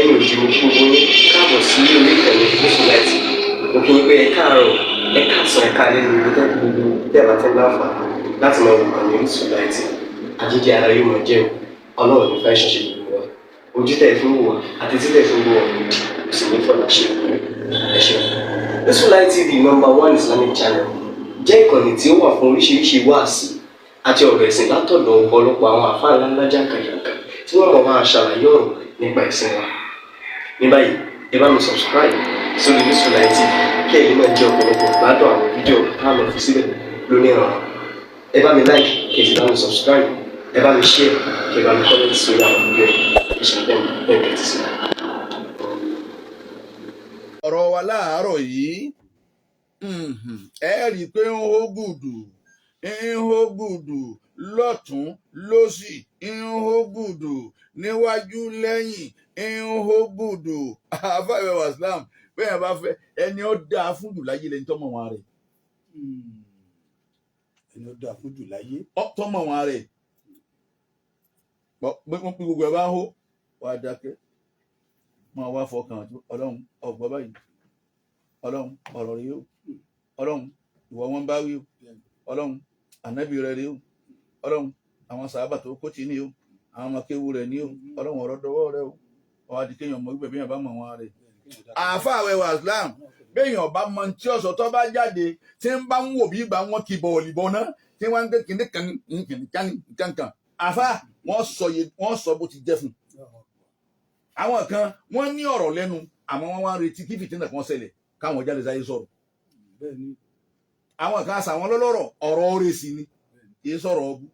Lẹ́yìn òdì, mo kí gbogbo yín káàbọ̀ sí orí ìkànnì Orísun Light. Mo kí yín pé ẹ káàárọ̀, ẹ káàsán, ẹ káalẹ́ ní gbogbo gbogbo tẹ́ ẹ bá ti ń láǹfààní láti máa wò ìkànnì Orísun Light. Àjíjẹ ara yóò máa jẹun. Ọlọ́run ní fẹ́ ṣẹṣẹ gbogbo wa. Ojú tẹ̀ fún wò wá àti títẹ̀ fún wò wá òdì kò sì ní fọlá ṣe. Ẹ ṣeun. Orísun Light TV, number one Islamic channel, jẹ́ ìkànnì tí ó wà fún oríṣiríṣi wáàsí àti ọ̀rọ̀ ẹ̀sìn látọ̀dọ̀ ọ̀pọ̀lọpọ̀ àwọn àfáà ńláńlá jàǹkànjàǹkàn tí wọ́n mọ̀ máa ṣàlàyé ọ̀rọ̀ nípa ẹ̀sìn wa. Ní báyìí, ẹ bá mi subscribe sórí Orísun Light TV kí ẹ̀yin náà jẹ́ ọ̀pọ̀lọpọ̀ gbádùn àwọn fídíò tá a lọ fi síbẹ̀ lónìí ọ̀rọ̀. Ẹ bá mi like, kí ẹ sì bá mi subscribe, ẹ bá mi share, kí ẹ bá mi comment sórí àwọn fídíò yìí. Ẹ ṣe bẹ́ẹ̀ bẹ́ẹ̀ tẹ́tí sí. Ọ̀rọ̀ wa láàárọ̀ yìí, ẹ rí i pé ń hó gùdù, ń hó gùdù lọ́tún lọ́sì, ń hó gùdù níwájú lẹ́yìn, ń hó gùdù. Àfáàwẹ̀ wàsílám bẹ́ẹ̀ bá fẹ́ ẹni ó dáa fún jù láyé lẹ́ni tọ́mọ̀ wọn rẹ̀. Ẹni ó dáa fún jù láyé. Tọ́mọ̀ wọn rẹ̀ pé gbogbo ẹ̀ bá ń hó, wàá dákẹ́, máa wá fọkàn Ọlọ́run. Ọ̀gbọ́ báyìí, Ọlọ́run, ọ̀rọ̀ rí o. Ọlọ́run, ìwọ wọn bá wí o. Ọlọ́run, ànábì rẹ rí o. Ọlọ́run, àwọn sàábà tó kó tì ní o, àwọn ọmọ kéwu rẹ ní o. Ọlọ́run, ọ̀rọ̀ dọwọ́ rẹ o. Ọ̀hún àti kéèyàn mọ̀ wípé bíyàn bá mọ̀ wọn rẹ̀. Àáfàá wẹ̀wà Islam, béèyàn bá mọ tí ọ̀sọ̀ tó bá jáde tí ń bá ń wò bí ìgbà wọn kì bọ̀ọ̀lì bọ̀ náà tí wọ́n ń gbé kìnní kan kìnní kan kankan, àáfàá wọ́n sọ bó ti jẹ́ fún un. Àwọn kan wọ́n ní ọ̀rọ̀ lẹ́nu, àmọ́ wọ́n wá ń retí kí fìtínà kan ṣẹlẹ̀ káwọn jáde sáyé sọ̀rọ̀. Àwọn kan àṣà wọn lọ́lọ́rọ̀, ọ̀rọ̀ oore sí ni, kì í sọ̀rọ̀ ọbú.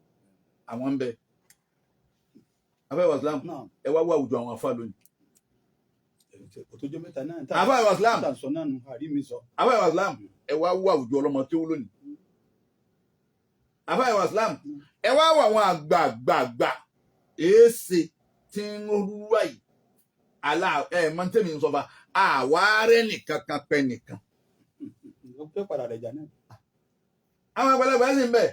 Àwọn ń bẹ afẹ́ Islam. Ẹ wá wá àwùjọ àwọn afá lónìí. Kò tó jẹ́ mẹ́ta náà. Afẹ́ Islam. Tá à ń sọ náà nù àrí mi sọ. Afẹ́ Islam, ẹ wá wá àwùjọ ọlọ́mọ kéwú lónìí. Afẹ́ Islam, ẹ wá wá àwọn àgbààgbààgbà èéṣe tí ń rúwà yìí alá ẹ mọ tẹ́mi ń sọ fa àwárẹ́ nìkan kan pẹ́ nìkan. Ó pẹ́ padà rẹ̀ jà náà. Àwọn àgbàlagbà sì ń bẹ,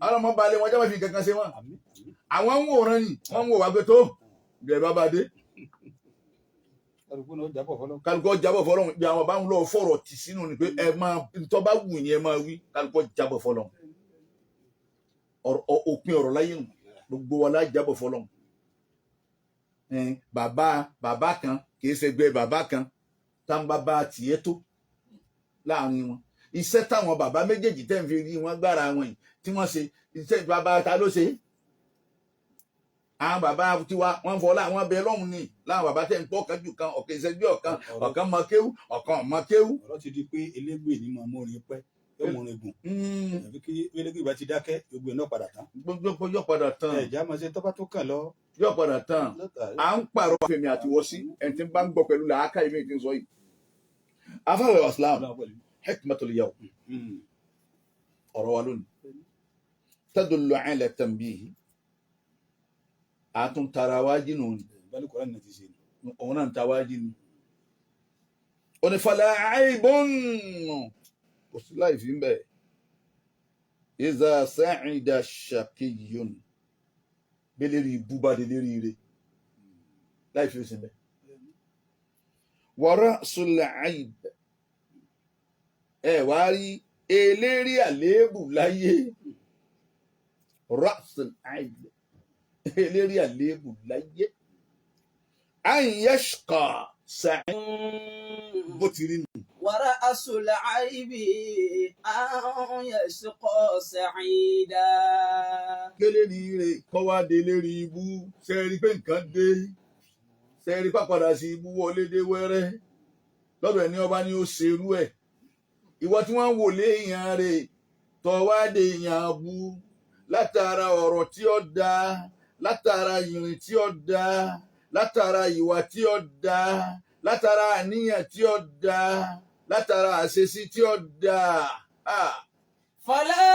àwọn ọmọ balẹ̀ wọn jábọ̀ fi kankan ṣe wọn. Àmín, àmín. Àwọn ń wòran ni wọ́n ń wò wá pé tó bí ẹ bá bá dé. Kálukú náà jábọ̀ fọlọ́. Kálukọ́ jábọ̀ fọlọ́run. Bí àwọn bá ń lọ fọ̀rọ̀ tì sínú ni pé ẹ máa ntọ́ bá wù yín, ẹ máa wí. Kálukọ́ jábọ̀ fọlọ́run. Òpin ọ̀rọ̀ láyé nù, gbogbo wa la jábọ̀ fọlọ́run. Bàbá bàbá kan kì í ṣẹgbẹ́ bàbá kan tá ń bá bá tiẹ̀ tó láàrin wọn. Iṣẹ́ táwọn bàbá méjèèjì tẹ́ ń fi rí wọn gbára wọn yìí tí wọ́n ṣe, iṣẹ́ bàbá ta ló ṣe? Àwọn bàbá tiwa wọ́n fọlá àwọn bẹ lọ́hùn ni. Láwọn bàbá tẹ́ ń pọ̀ kan jù kan, ọ̀kan ìṣẹ́jú ọ̀kan, ọ̀kan mọ kéwú, ọ̀kan mọ kéwú. Ọ̀rọ̀ ti di pé elégbè ní máa múrin pẹ́, yóò múrin gùn. Àbí kí elégbè bá ti dákẹ́, gbogbo ẹ̀ náà padà tán. Gbogbo yóò padà tán. Ẹ̀já máa ṣe tọ́ba tó kàn lọ. Yóò padà tán. Lọ́tà. À ń pààrọ̀ fèmí àti wọ́sí ẹni tí ń bá ń gbọ́ pẹ̀lú làákà ìmí tí ń sọ yìí. Afáwẹ̀ Islam, hikmatul yawm, ọ̀rọ̀ wa lónìí tadullu ala tanbihi, àtún tara wá jìnnà ni. Bẹ́ẹ̀ni, Kọ́lá ní ti ṣe ni. Òun náà ń ta wá jìnnà onífàlà aibun, kò sí láì fi ń bẹ̀. Iza sa'ida shaqiyyun, bẹ́lẹ́rì ibú bá dé lérí ire, láì fi sí ń bẹ̀. Wa ra'sul aib, ẹ wá rí eléri àléébù láyé, ra'sul aib, eléri àléébù láyé, an yashqa sa'id, bó ti rí nù. ورأس العيب أن يشقى سعيدا. Kélérí ire kọ́ wá dé lérí ibú, ṣe rí pé nǹkan dé, ṣe rí pàpàdà sí ibú wọlé dé wẹ́rẹ́ lọ́dọ̀ ẹni ọba ni ó ṣerú ẹ̀. Ìwọ tí wọ́n ń wò léèyàn rè tọ́ wá dé èèyàn bú látara ọ̀rọ̀ tí ó da, látara ìrìn tí ó da, látara ìwà tí ó da, látara àníyàn tí ó da, látara àṣesí tí ó da. Ah. فلا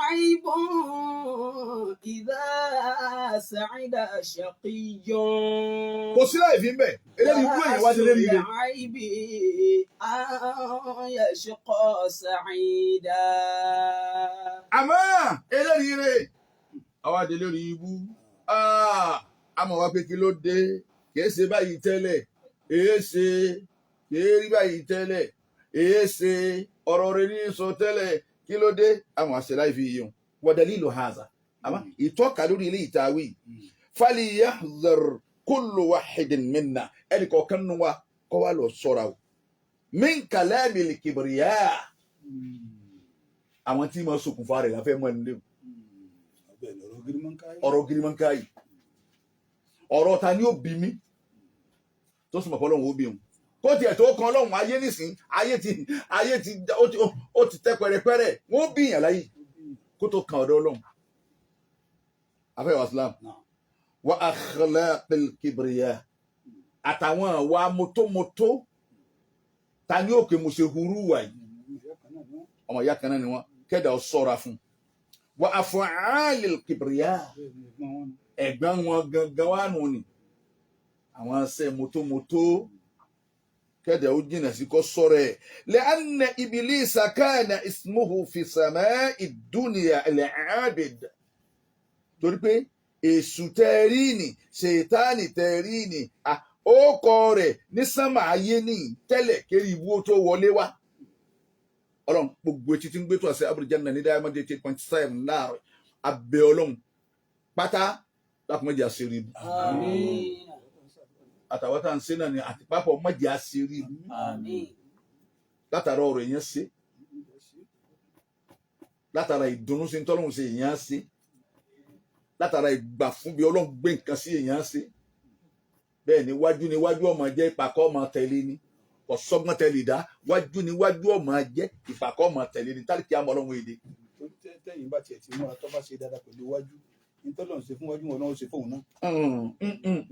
عيب إذا سعد شقي. Kò sí láì fi ń bẹ̀, eléyìí ibú èèyàn wá dé lérí ire. العيب أن يشقى سعيدا. Àmọ́ eléyìí ire àwa dé lórí ibú, àmọ́ wá pé kí ló dé? Kìí ṣe báyìí tẹ́lẹ̀, èé ṣe kìí rí báyìí tẹ́lẹ̀, èé ṣe ọ̀rọ̀ rẹ̀ ní sọ tẹ́lẹ̀, kí ló dé? Àwọn àṣẹ láì fi yìí wa dalilu haza, àmọ́ ìtọ́ka lórí ilé ìtawí, falyahdhar kullu wahidin minna, ẹnì kọ̀ọ̀kan nínú wa kọ́ wa lọ sọ́ra o, min kalamil kibriya, àwọn tí ma ṣokùnfà rẹ̀ láfẹ́ mọ́ ẹni léwu. Bẹ́ẹ̀ ni ọ̀rọ̀ gírímọ́ńkáyì. Ọ̀rọ̀ gírímọ́ńkáyì, ọ̀rọ̀ ta ni ó bí mi tó sì mọ̀ pé Ọlọ́run ó bí òun, kó tiẹ̀ tó kan Ọlọ́run ayé nísìn, ayé ti ó ti tẹ́ pẹ́rẹpẹ́rẹ, wọ́n bí yàn láyé kó tó kan ọ̀dọ̀ Ọlọ́run. Afẹ́ wa Islam Náà. Wa akhlaqil kibriya, àtàwọn àwa mótómótó, ta ni ó pè mo ṣe hurú wà yìí? Ìyá kan náà ni wọ́n. Ọmọ ìyá kan náà ni wọ́n, kẹ́dà ó sọ́ra fún wa af'alil kibriya. Bẹ́ẹ̀ ni ẹ̀gbọ́n wọn ni. Ẹ̀gbọ́n wọn gangan wà nù ni àwọn ṣe mótómótó, kẹ́dà ó jìnà sí kó sọ̀rọ̀ ẹ̀, lẹ́ànà ibilisa kana ismuhu fi sama'i dunya al-abid, torí pé èṣù tẹ́rìnì, ṣètánì tẹ́rìnì, ó kọ rẹ̀ ní sánmà ayé ní tẹ́lẹ̀ kéré ibú ó tó wọlé wá. Ọlọ́run, gbogbo etí tí ń gbé tó àṣẹ Abuja ní Diamond 88.7 láàárọ̀, abẹ́ Ọlọ́run pátá lákùn mọ́jà àṣírí ibú. Àmín. Àtàwọn tá à ń ṣe náà ni àti pápọ̀ mọ́jà àṣírí ibú. Àmín. Látara ọ̀rọ̀ èèyàn ṣe, látara ìdùnnú sí tọ́lọ́run ṣe èèyàn ṣe, látara ìgbà fún bí Ọlọ́run gbé nǹkan sí èèyàn ṣe. Bẹ́ẹ̀ ni wájú ni wájú ọmọ jẹ́, ìpàkọ́ ọmọ tẹ̀lé ni, kò sọ́gbọ́n tẹ̀lé dá, wájú ni wájú ọmọ jẹ́, ìpàkọ́ ọmọ tẹ̀lé ni, tálíkì àmọ́ Ọlọ́run èdè. Tó tẹ́yìn bá tiẹ̀ ti múra, tó bá ṣe dáadáa pẹ̀lú iwájú, nítọ́lọ̀ ń ṣe fún wájú wọn náà, ó ṣe fóun náà.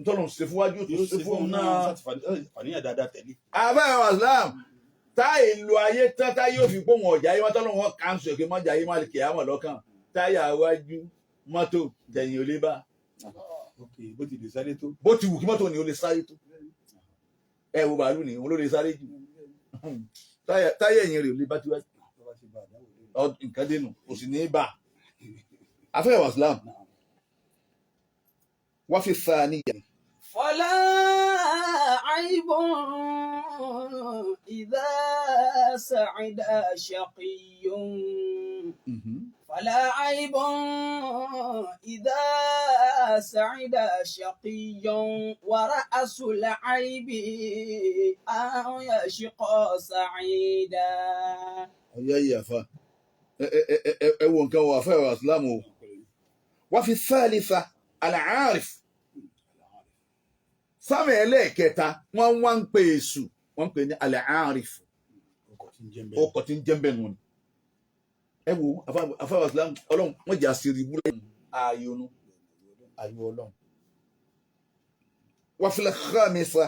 Ntọ́lọ́run ṣe fún wájú tó Yóò ṣe fún òun náà. Fàníyàn dáadáa tẹ̀lé. Àbáyọ Islam táyì lu ayé tán, táyì yóò fi gbóhùn ọ̀jà ayé wọn, tọ́lọ́run wọn kàńsù ẹ̀ pé mọ́jà ayé má lè kìí àmọ̀ lọ́kàn, táyà wájú mọ́tò tẹ̀yìn ò lè bá. Ok, bó ti lè sáré tó. Bó ti wù kí mọ́tò ni ó lè sáré tó, ẹ wo bàálù ni òun ló lè sáré jù, táyà ẹ̀yìn rẹ̀ ò lè bá tiwájú. Tó bá ti bá àdáwò lé. Nǹkan dénú kò sì ní í bà. Afẹ́ Islam wá fi fa níyà. فلا عيب إذا سعد شقي، فلا عيب إذا سعد شقي، ورأس العيب أن يشقى سعيدا. Ọ̀yá yìí àfa, ẹ ẹ ẹ ẹ wo nǹkan wọ afẹ́ Islam o, wá fi thalitha al-arif, sáàmì ẹlẹ́ẹ̀kẹta, wọ́n wá ń pè èṣù, wọ́n ń pè ní al-arif. Ọkọ̀ tí ń jẹ́ mbẹ́. Ọkọ̀ tí ń jẹ́ mbẹ́ nù ni. Ẹ wo afáwà Islam, Ọlọ́run wọ́n jẹ́ àṣírí ibú lẹ́yìn ààyò nu ààyò Ọlọ́run. Wa fil khamisa,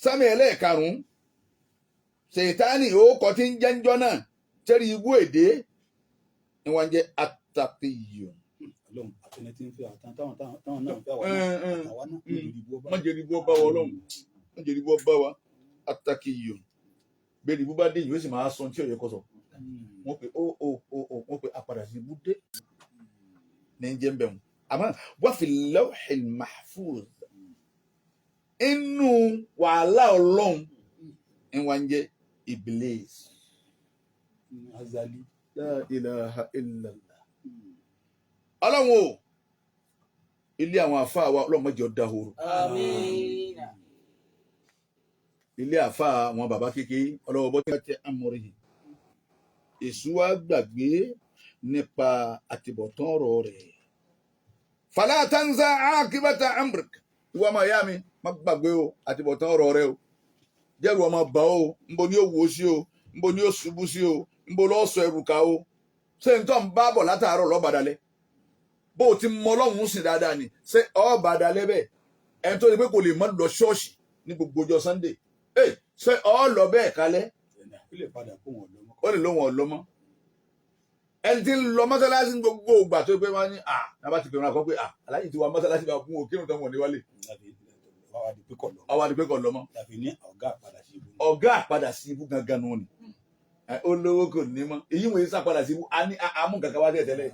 sáàmì ẹlẹ́ẹ̀karùn-ún, ṣètánì ọkọ̀ tí ń jẹ́ ńjọ́ náà tẹ́rí ibú èdè ni wọ́n ń jẹ́ at-taqiyyu. Ọlọ́run, àtẹni tí ń fẹ́ àtàn táwọn táwọn náà ń fẹ́ àwọn náà àtàwọn náà níbi ìdìbò ọba. Wọ́n jẹ́ ibú ọba wa, Ọlọ́run wọ́n jẹ́ ibú ọba wa. At-taqiyyu, bẹ́ẹ̀ ibú bá dé yìí, ó sì máa sọ tí ó yẹ kó sọ. Wọ́n pe ó ó ó ó, wọ́n pe apàdà sí ibú dé ní jẹ́ ń bẹ̀ wọ́n. Àmọ́ wọ́n fi lawhil mahfuz, inú wàhálà Ọlọ́run ń wá ń jẹ́ Iblis. Azali. La ilaha illallah. Ọlọ́run o, ilé àwọn àfáà wa, Ọlọ́run má jẹ́ ó dahoro. آمين. Ilé àfáà àwọn bàbá kékeré, ọlọ́wọ́ bọ́ tẹ́ amọ̀rì yìí, èṣù wa gbàgbé nípa àtìbọ̀tán ọ̀rọ̀ rẹ̀. Fala tansa akibata amrik, ìwọ ọmọ ìyá mi, má gbàgbé o àtìbọ̀tán ọ̀rọ̀ rẹ o, jẹ́rù ọmọ bá o, nbo ni ó wò sí o, nbo ni ó ṣubú sí o, nbo lọ́ọ́ sọ ẹrù ká o, ṣé n tó ń bá bọ̀ látàárọ̀ lọ́bàdàlẹ̀, bó o ti mọ Ọlọ́run sìn dáadáa ni, ṣé ọ̀bàdàlẹ̀ bẹ́ẹ̀? Ẹni tó ní pé kò lè mọ́ lọ ṣọ́ọ̀ṣì ní gbogbo ọjọ́ Sunday ẹ, ṣé ọ lọ bẹ́ẹ̀ kalẹ̀? Ó lè padà kó wọn lọ mọ́. Ó lè lóhun ọ̀lọ́mọ́. Ẹni tí ń lọ mọ́sálásí ní gbogbo ìgbà tó pé wọ́n ní à náà bá ti pè wọn àkọ́ pé à aláyìí ti wá mọ́sálásí bá kún òkè òun wọ̀n ní wálé. Wàá di pé kọ̀ lọ. Ọwọ́ àdìpé kọ̀ lọ́mọ́. Tàbí ní ọ̀gá àpadà sí ibú. Ọ̀gá àpadà sí ibú gangan nù ni. Ẹ, olówó kò ní mọ́ èyí wòye sàpadà sí ibú, a ní àmú kankan wá tẹ̀ tẹ́lẹ̀.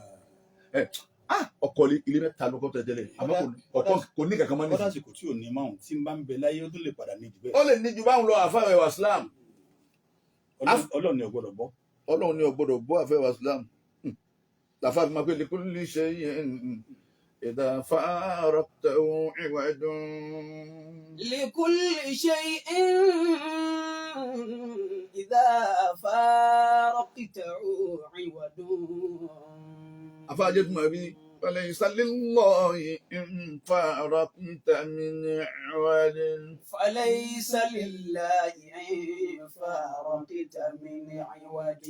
Ẹ, Ah, ọkọ ilé mẹ́ta ló kọ́ tẹ́lẹ̀, àmọ́ ọkọ kò ní kankan mọ́ Kọ́dà nísìnyí. àsìkò tí ò ní máa tí ń bá ń bẹ láyé, ó tún lè padà ní jù Ó bẹ́ẹ̀. lè ní ju báwọn lọ, àfáà ìwà Islam. Ọlọ́run ni ò gbọ́dọ̀ bọ́. Ọlọ́run ní ò gbọ́dọ̀ bọ́, àfáà ìwà Islam. Làfáà fi máa pé likulli shay'in idha faraqtahu iwadun. لكل شيء إذا فارقته عوض. Àfáà jẹ́ tuma bí falaysa lillahi in faraqta min iwadin. فليس لله إن فارقت من عوض.